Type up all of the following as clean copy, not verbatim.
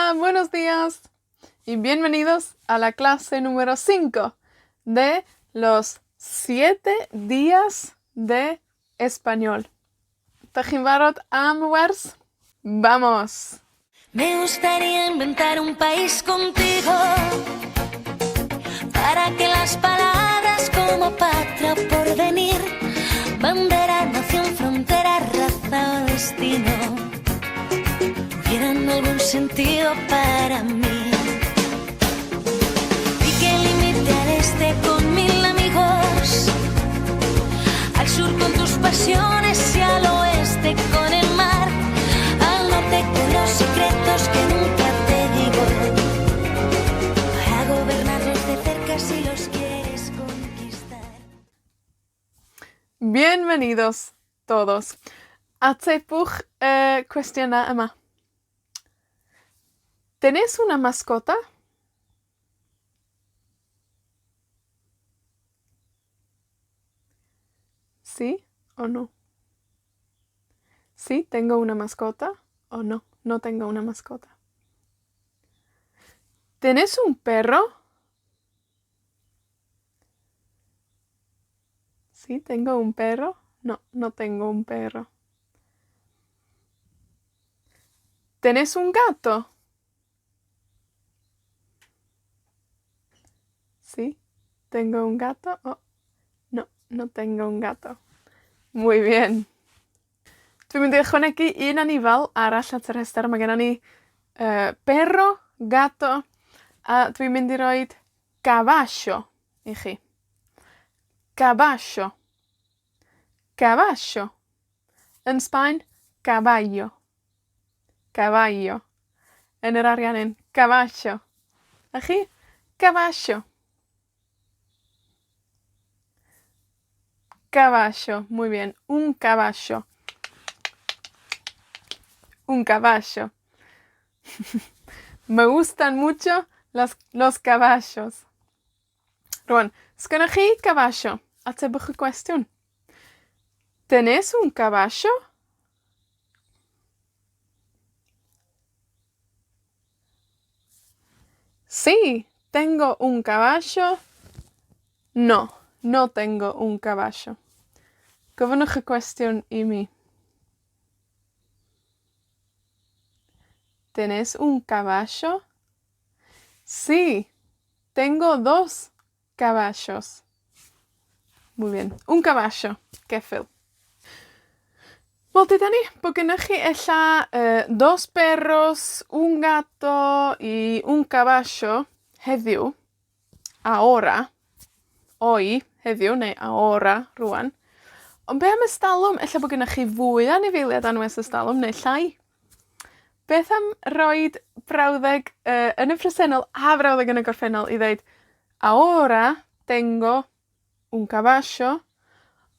Hola, buenos días y bienvenidos a la clase número cinco de los siete días de español. Dach chi'n barod am y wers? Vamos! Me gustaría inventar un país contigo Para que las palabras como patria o porvenir Bandera, nación, frontera, raza o destino Tuvieran algún sentido para mí Y que limite al este con mil amigos Al sur con tus pasiones y al oeste con el mar Al norte con los secretos que nunca te digo Para gobernarlos de cerca si los quieres conquistar Bienvenidos todos. Atebwch y cwestiyna yma. ¿Tenés una mascota? ¿Sí o no? Sí, tengo una mascota, o no, no tengo una mascota. ¿Tenés un perro? Sí, tengo un perro. No, no tengo un perro. ¿Tenés un gato? Sí, tengo un gato. O no, no tengo un gato. Muy bien. Dwi'n mynd i ychwanegu un anifail arall at y rhester. Ma' gennon ni, yy, perro, gato, a dwi'n mynd i roid caballo i chi. Caballo. Caballo. Yn Sbaen, caballo. Caballo. Yn yr Ariannin, caballo. A chi? Caballo. Caballo, muy bien, un caballo. Un caballo. Me gustan mucho las, los caballos. Rŵan, sgennoch chi caballo? Atebwch y gwestiwn. ¿Tenés un caballo? Sí, tengo un caballo. No, no tengo un caballo. Gofynnwch y cwestiwn i mi. ¿Tenés un caballo? Sí, tengo dos caballos. Muy bien. Un caballo, ceffyl. Wel, duda ni bo' gynnoch chi ella, yy, dos perros, un gato y un caballo heddiw, ahora, hoy, heddiw, neu ahora, rŵan. Ond be' am ers dalwm? Ella bo' gynnoch chi fwy o anifeiliaid anwes ers dalwm, neu llai. Beth am roid brawddeg, yy, yn y presennol a brawddeg yn y gorffennol i ddeud Ahora tengo un caballo,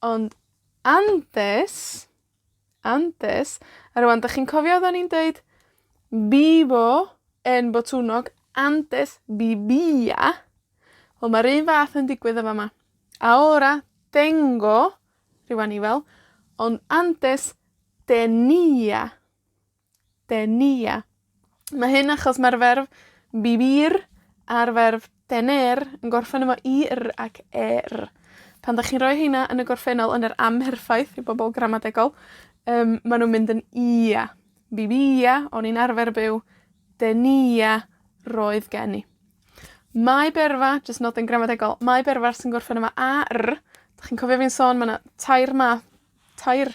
ond antes, antes, a rŵan, 'dach chi'n cofio oddan ni'n deud vivo en Botwnog, antes vivia, wel ma'r un fath yn digwydd yn fa' 'ma. Ahora tengo rhyw anifail, ond antes tenía. Tenía. Ma' hyn achos mae'r ferf vivir a'r ferf tener yn gorffen efo ir ac er. Pan 'dach chi'n rhoi rheina yn y gorffennol yn yr amherffaith, i bobol gramadegol, yym, ma' nw'n mynd yn ia. Vivía, o'n i'n arfer byw, tenía, roedd gen i. Mae berfa, jyst nodyn gramadegol, mae berfa sy'n gorffen efo ar, 'dach chi'n cofio fi'n sôn ma' 'na tair math, tair,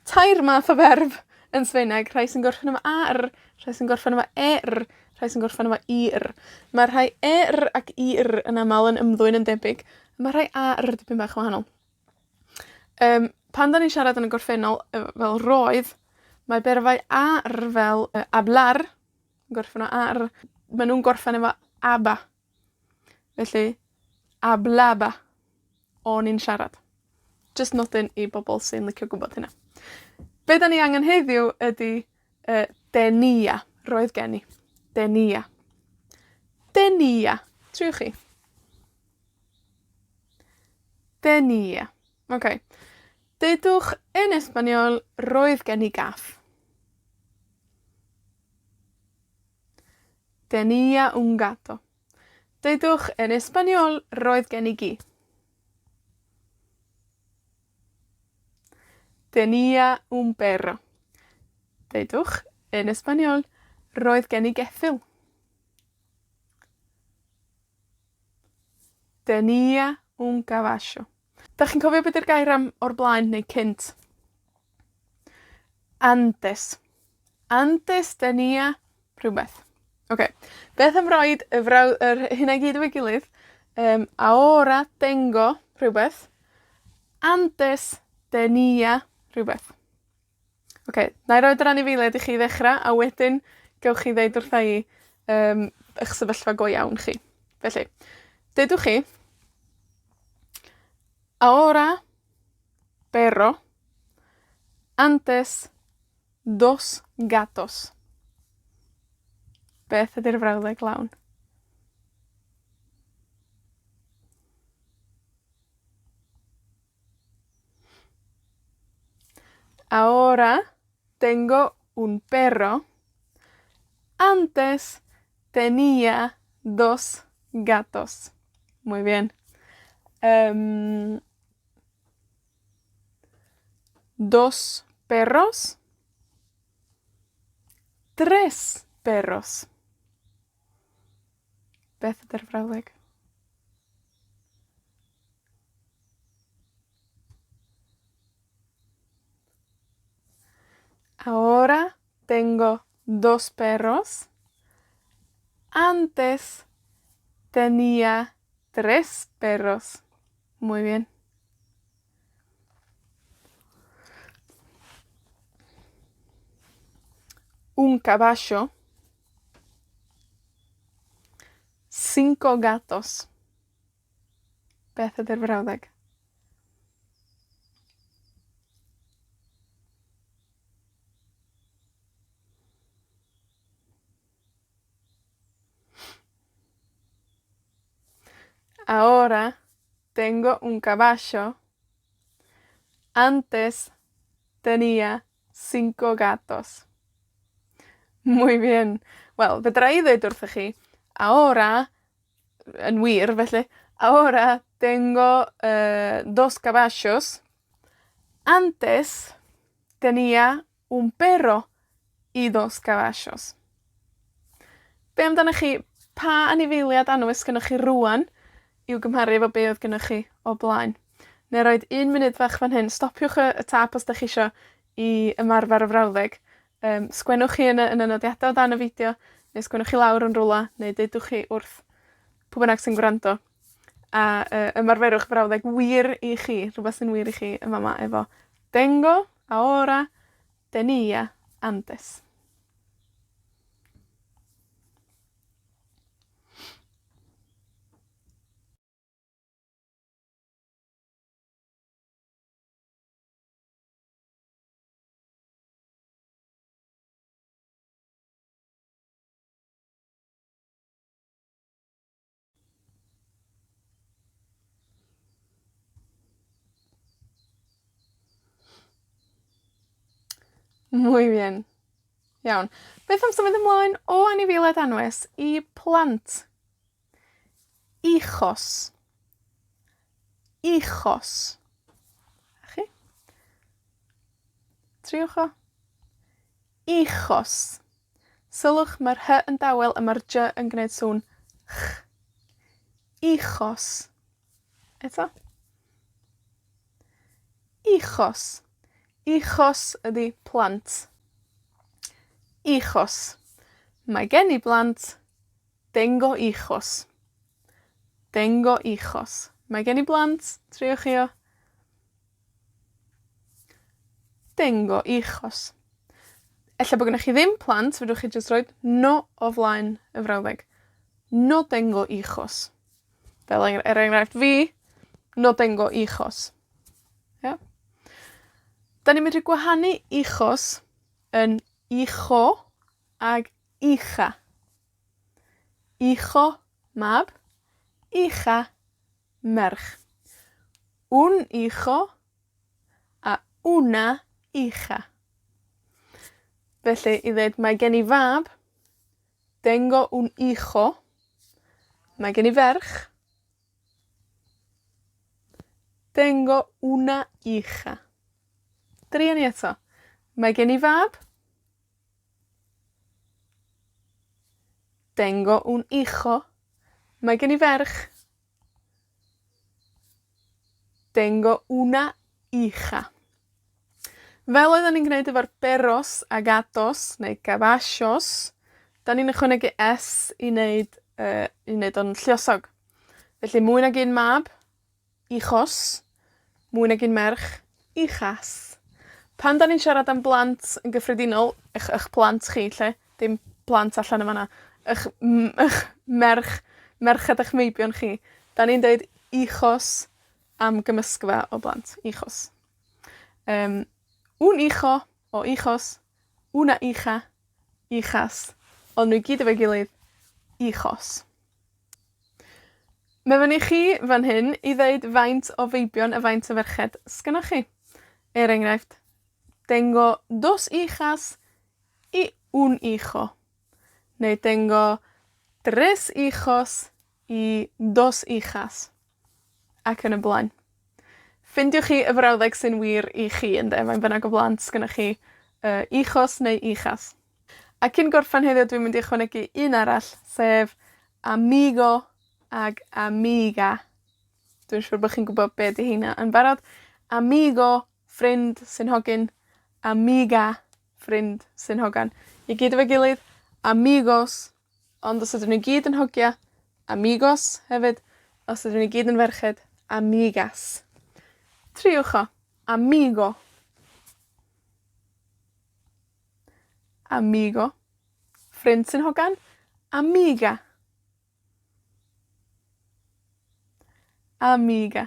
tair math o ferf yn Sbaeneg, rhai sy'n gorffen efo ar, rhai sy'n gorffen efo er, rhai sy'n gorffen efo ir. Mae rhai er ac ir yn amal yn ymddwyn yn debyg, ma' rhai ar dipyn bach yn wahanol. Yym, pan 'dan ni'n siarad yn y gorffennol, fel roedd, mae berfau ar fel yy hablar, yn gorffen efo ar, ma' nw'n gorffen efo aba. Felly, hablaba. O'n i'n siarad. Jyst nodyn i bobol sy'n licio gwbod hynna. Be' 'dan ni angen heddiw ydi, yy, tenía, roedd gen i. Tenía. Tenía. Triwch chi. Tenía. Oce. Deudwch en español roedd gen i gath. Tenía un gato. Deudwch, en español, roedd gen i gi. Tenía un perro. Deudwch, en español, roedd gen i geffyl. Tenía un caballo. 'Dach chi'n cofio be' 'di'r gair am o'r blaen neu cynt? Antes. Antes tenía rhwbeth. Oce, beth am roid y fraw-, yr hynna i gyd efo'i gilydd, yym, ahora tengo rhywbeth, antes tenía rhywbeth. Oce, 'nai roid yr anifeiliaid i chi i ddechra, a wedyn gewch chi ddeud wrtha i, yym, 'ych sefyllfa go iawn chi. Felly, deudwch chi, Ahora, perro, antes, dos gatos. Beth ydi'r frawddeg lawn? Ahora tengo un perro. Antes tenía dos gatos. Muy bien. Yym. Dos perros. Tres perros. Beth ydi'r frawddeg? Ahora tengo dos perros. Antes tenía tres perros. Muy bien. Un caballo. Cinco gatos. Beth ydi'r frawddeg? Ahora tengo un caballo. Antes tenía cinco gatos. Muy bien. Wel, fedra i ddeud wrthoch chi, ahora, yn wir, felly, ahora tengo dos caballos. Antes tenía un perro y dos caballos. Be' amdanach chi? Pa anifeiliad anwes gynnoch chi rŵan, i'w gymharu efo be' odd gynnoch chi o blaen? Nai roid un munud fach fan hyn, stopiwch y y tâp os 'dach chi isio, i ymarfer y frawddeg. Yym, sgwennwch chi yn y, yn y nodiada o dan y fideo, neu sgwennwch chi lawr yn rwla, neu deudwch chi wrth pw bynnag sy'n gwrando. A, yy, ymarferwch brawddeg wir i chi, rhwbath sy'n wir i chi yn fa' 'ma efo tengo, ahora, tenía, antes. Muy bien. Iawn. Beth am symud ymlaen o anifeiliaid anwes i plant? Hijos. Hijos. 'Na chi. Triwch o. Hijos. Sylwch, ma'r hy yn dawel a ma'r jy yn gneud sŵn ch. Hijos. Eto. Hijos. Hijos ydi plant. Hijos. Mae gen i blant. Tengo hijos. Tengo hijos. Mae gen i blant. Triwch chi o. Tengo hijos. Ella bo' gynnoch chi ddim plant, fedrwch chi jyst roid no o flaen y frawddeg. No tengo hijos. Fel eng- er enghraifft, fi, no tengo hijos. Ia? 'Dan ni'n medru gwahanu hijos yn hijo ag hija. Hijo, mab. Hija, merch. Un hijo, a una hija. Felly, i ddweud mae gen i fab, Tengo un hijo. Mae gen i ferch. Tengo una hija. Druan ni eto. Mae gen i fab. Tengo un hijo. Mae gen i ferch. Tengo una hija. Fel oedden ni'n gneud efo'r perros a gatos, neu caballos, 'dan ni'n ychwanegu es i neud, yy, i neud o'n lluosog. Felly mwy nag un mab, hijos, mwy nag un merch, hijas. Pan 'dan ni'n siarad am blant yn gyffredinol, 'ych 'ych plant chi 'lly, dim plant allan yn fan 'na, 'ych m- 'ych merch, merched 'ych meibion chi, 'dan ni'n deud hijos am gymysgfa o blant, hijos. Yym, un hijo o hijos, una hija, hijas, ond nw i gyd efo'i gilydd, hijos. Ma' fyny i chi fan hyn i ddeud faint o feibion a faint o ferched 'sgennoch chi. Er enghraifft, tengo dos hijas y un hijo. Neu tengo tres hijos y dos hijas. Ac yn y blaen. Ffindiwch chi y frawddeg sy'n wir i chi, ynde? Faint bynnag o blant sgynnoch chi, hijos neu hijas. A cyn gorffan heddiw, dwi'n mynd i ychwanegu un arall, sef amigo ag amiga. Dwi'n siŵr bo' chi'n gwbod be' 'di heina yn barod. Amigo, ffrind sy'n hogyn. Amiga, ffrind sy'n hogan. I gyd efo'i gilydd, amigos. Ond os ydyn nw i gyd yn hogia, amigos hefyd. Os ydyn nw i gyd yn ferched, amigas. Triwch o. Amigo. Amigo. Ffrind sy'n hogan. Amiga. Amiga.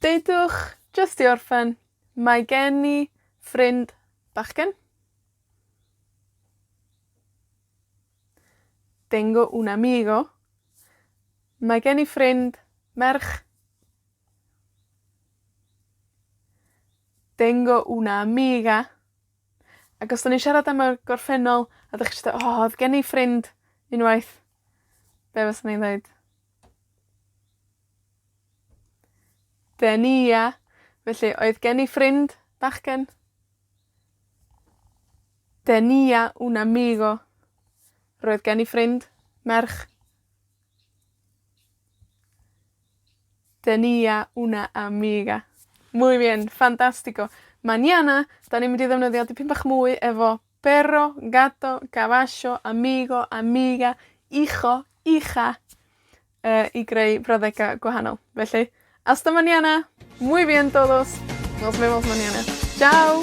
Deudwch, jyst i orffen, mae gen i ffrind bachgen. Tengo un amigo. Mae gen i ffrind merch. Tengo una amiga. Ac os 'dan ni'n siarad am y gorffennol, a 'dach chi jyst deu' o odd gen i ffrind unwaith, be' fyswn i'n ddeud? Tenía. Felly, oedd gen i ffrind bachgen. Tenía un amigo. Roedd gen i ffrind merch. Tenía una amiga. Muy bien, fantastico. Mañana, 'dan ni'n mynd i ddefnyddio dipyn bach mwy efo perro, gato, caballo, amigo, amiga, hijo, hija, yy, i greu brawddega' gwahanol. Felly, hasta mañana. Muy bien todos. Nos vemos mañana. Ciao.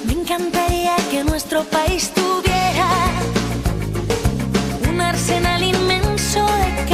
Me encantaría que nuestro país tuviera un arsenal inmenso de